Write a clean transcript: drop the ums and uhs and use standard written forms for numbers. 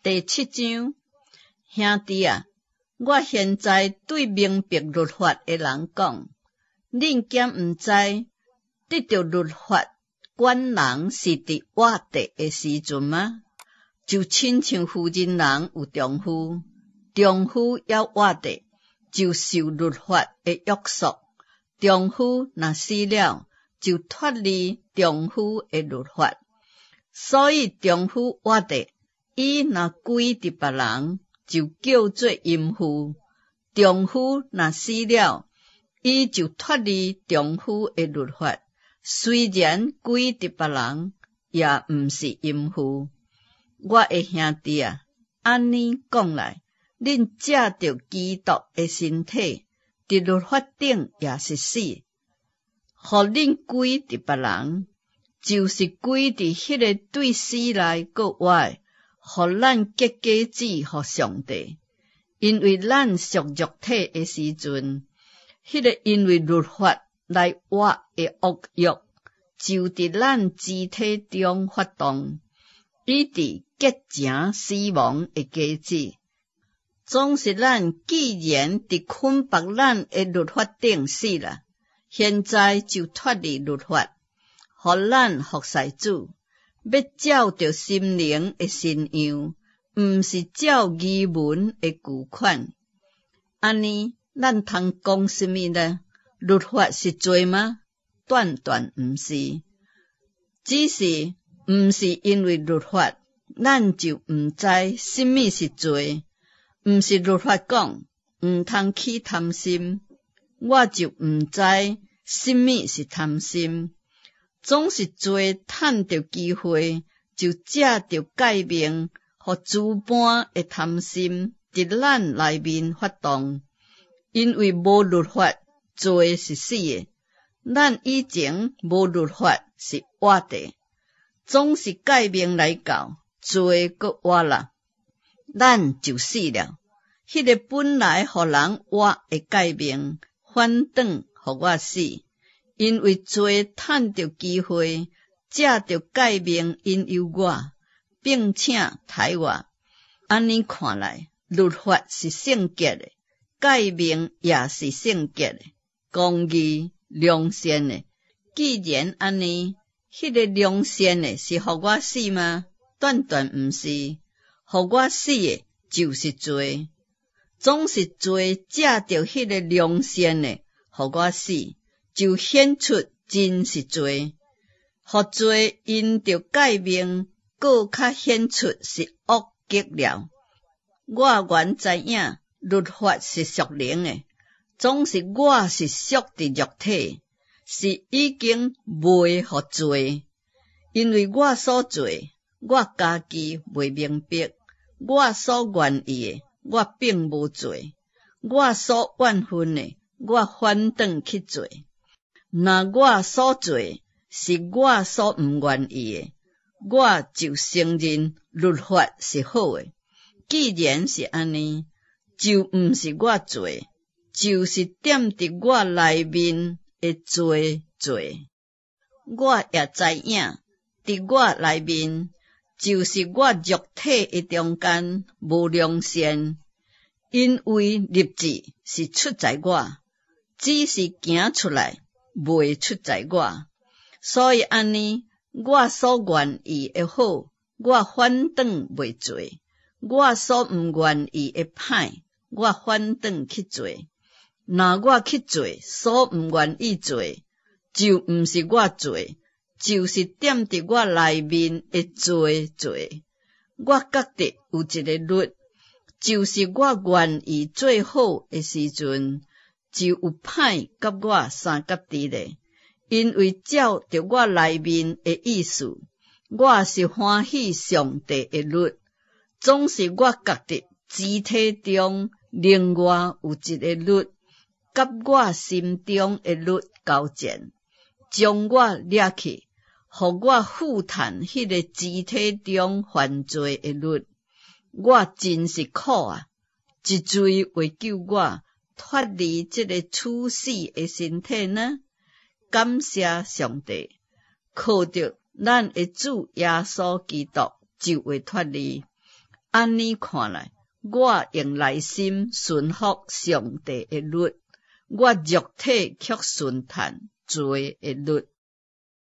第七章，兄弟啊，我現在對明白律法的人講，恁敢毋知得著律法管人是佇活著的時陣嗎？就親像婦人人有丈夫，丈夫猶活著，就受律法的約束；丈夫若死了，就脫離丈夫的律法。所以丈夫活著，伊若歸佇別人，就叫做淫婦；丈夫若死了，伊就脫離丈夫的律法。雖然歸佇別人，也毋是淫婦。我的兄弟啊，按呢講來，恁藉著基督的身體，佇律法頂也是死，予恁歸佇別人，就是歸佇彼个對死來閣活的，予咱結果子予上帝。因為咱屬肉體的時陣，彼个因為律法來活的惡欲，就佇咱肢體中發動，以致結成死亡的果子。總是咱既然佇捆縛咱的律法頂死啦，現在就脫離律法，予咱服侍主，欲照著心靈的新樣，毋是照儀文的舊款。按呢，咱通講啥物呢？律法是罪嗎？斷斷毋是，只是毋是因為律法，咱就毋知啥物是罪。毋是律法講毋通起貪心，我就毋知啥物是貪心。總是罪趁著機會，就藉著誡命，予諸般的貪心佇咱內面發動。因為無律法，罪是死的。咱以前無律法是活的，總是誡命來到，罪閣活啦，咱就死了。彼个本來予人活的誡命，反轉予我死，因為罪趁著機會，藉著誡命引誘我，並且刣我。按呢看來，律法是聖潔的，誡命也是聖潔的，公義、良善的。既然按呢，彼个良善的是予我死嗎？斷斷毋是，予我死的就是罪。總是罪藉著彼个良善的，予我死，就顯出真是罪。予罪因著誡命，閣較顯出是惡極了。我原知影律法是屬靈的，總是我是屬佇肉體，是已經賣予罪。因為我所做，我家己袂明白；我所願意的，我並無做；我所怨恨的，我反轉去做。若我所做是我所毋願意的，我就承認律法是好的。既然是按呢，就毋是我做，就是踮佇我內面的罪做。我也知影，佇我內面，就是我肉體的中間無良善，因為立志是出在我，只是行出來袂出在我。所以按呢，我所願意的好，我反轉袂做；我所毋願意的歹，我反轉去做。若我去做所毋願意做，就毋是我做，就是踮佇我內面的罪做。我覺得有一个律，就是我願意做好的時陣，就有歹佮我相佮佇咧。因為照著我內面的意思，我是歡喜上帝的律，總是我覺得肢體中另外有一个律，佮我心中的律交戰，將我掠去，予我負擔彼个肢體中犯罪的律。我真是苦啊！是誰會救我脫離這个處死的身體呢？感謝上帝，靠著咱的主耶穌基督就會脫離。按呢看來，我用內心順服上帝的律，我肉體卻順趁罪的律。